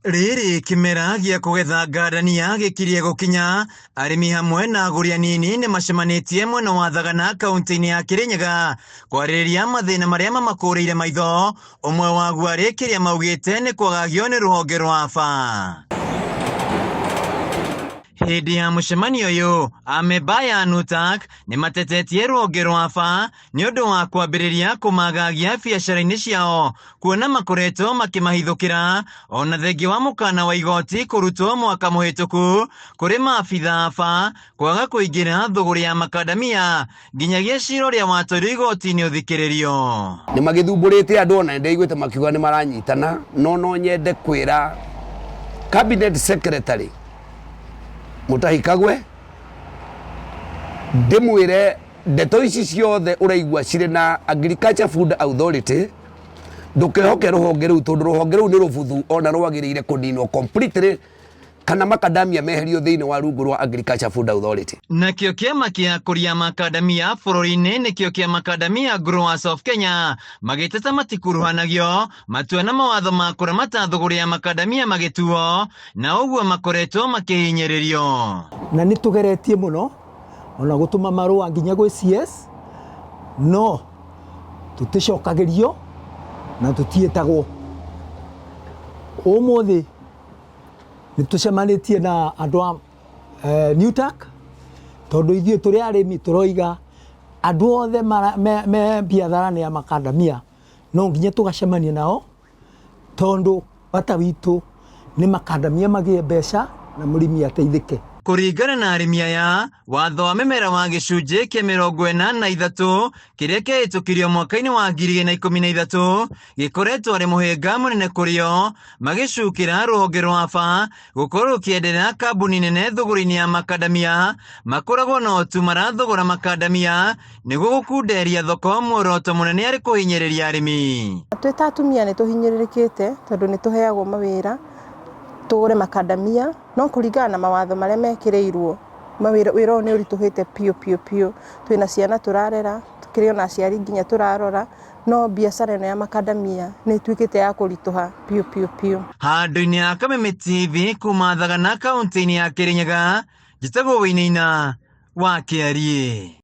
Rĩrĩ kĩmera gĩa kũgetha ngandania gĩkirie gũkinya, arĩmi hamwe na agũri anini nĩ macemanĩtie mwena wa Thagana kaunti-inĩ ya Kĩrĩnyaga kwarĩrĩria mathĩna marĩa mamakũrĩire maitho, ũmwe waguo arĩ kĩrĩa maugĩte nĩ kwagagio nĩ rũhonge rwa AFA. Hĩndĩ ya mũcemanio ũyũ, amemba ya NUTAK nĩ matetetie rũhonge rwa AFA nĩ ũndũ wa kwambĩrĩria kũmagagia biacara-inĩ ciao kuona makoretwo makĩmahithũkĩra ona thengia wa mũkana wa igoti kũrutwo mwaka mũhĩtũku kũrĩ maabitha aba kwaga kũingĩra thũgũrĩ ya makandamia nginyagia cira ũrĩa watwarirwo igoti-inĩ ũthikĩrĩrio. Nĩ magĩthumbũrĩte andũ ona nĩndaiguĩte makiuga nĩ maranyitana no no nyende kwĩra cabinet secretary Mutahi Kagwe ndĩmwĩre ndeto ici ciothe ũraigua cirĩ na Agriculture Food Authority ndũkehoke rũhonge rũu tondũ rũhonge rũu nĩ rũbuthu ona rwagĩrĩire kũninwo completely kana makadamia meherio thĩinĩ wa rungu rwa Agriculture Food Authority. Nakĩo kĩama kĩa akũria makadamia bũrũri-inĩ nĩkĩo kĩa Macadamia Growers of Kenya magĩteta matikuruhanagio matua na mawatho ma kũramata thũgũrĩ ya makadamia magĩtuo na ũguo makoretwo makĩhinyĩrĩrio. Na nĩ tũgeretie mũno ona gũtũma marũa nginya gwĩ CS no tũticokagĩrio na tũtiĩtagwo. Ũmũthĩ nĩ tũcemanĩtie na andũ a eh, NUTAC tondũ ithuĩ tũrĩ arĩmi tũroiga andũ othe me, me biathara nĩ a makandamia no nginya tũgacemania nao tondũ bata witũ nĩ makandamia magĩe mbeca na mũrĩmi ateithĩke. Kũringana na arĩmi aya, watho wa mĩmera wa gĩcunjĩ kĩa 43 kĩrĩa kĩahĩtũkirio mwaka-inĩ wa 2013 gĩkoretwo arĩ mũhĩnga mũnene kũrĩ o, magĩcukĩra rũhonge rwa AFA gũkorwo rũkĩenderea kambuni nene thũgũrĩ-inĩ ya makandamia makoragwo no tu marathũgũra makandamia nĩguo gũkunderia thoko muoroto mũnene arĩ kũhinyĩrĩria arĩmi. Twĩ ta atumia nĩ tũhinyĩrĩrĩkĩte tondũ nĩ tũheagwo mawĩra tũgũre makandamia no kũringana na mawatho marĩa mekĩrĩirwo mawĩra wĩra ũyũ nĩ ũritũhĩte biũ biũ biũ. Twĩna ciana tũrarera, tũkĩrĩ ona aciari nginya tũrarora no biacara ĩno ya makandamia nĩ ĩtuĩkĩte ya kũritũha biũ biũ biũ. Handũ-inĩ ha Kameme TV kuma Thagana kaunti-inĩ ya Kĩrĩnyaga, njĩtagwo Wainaina wa Kĩariĩ.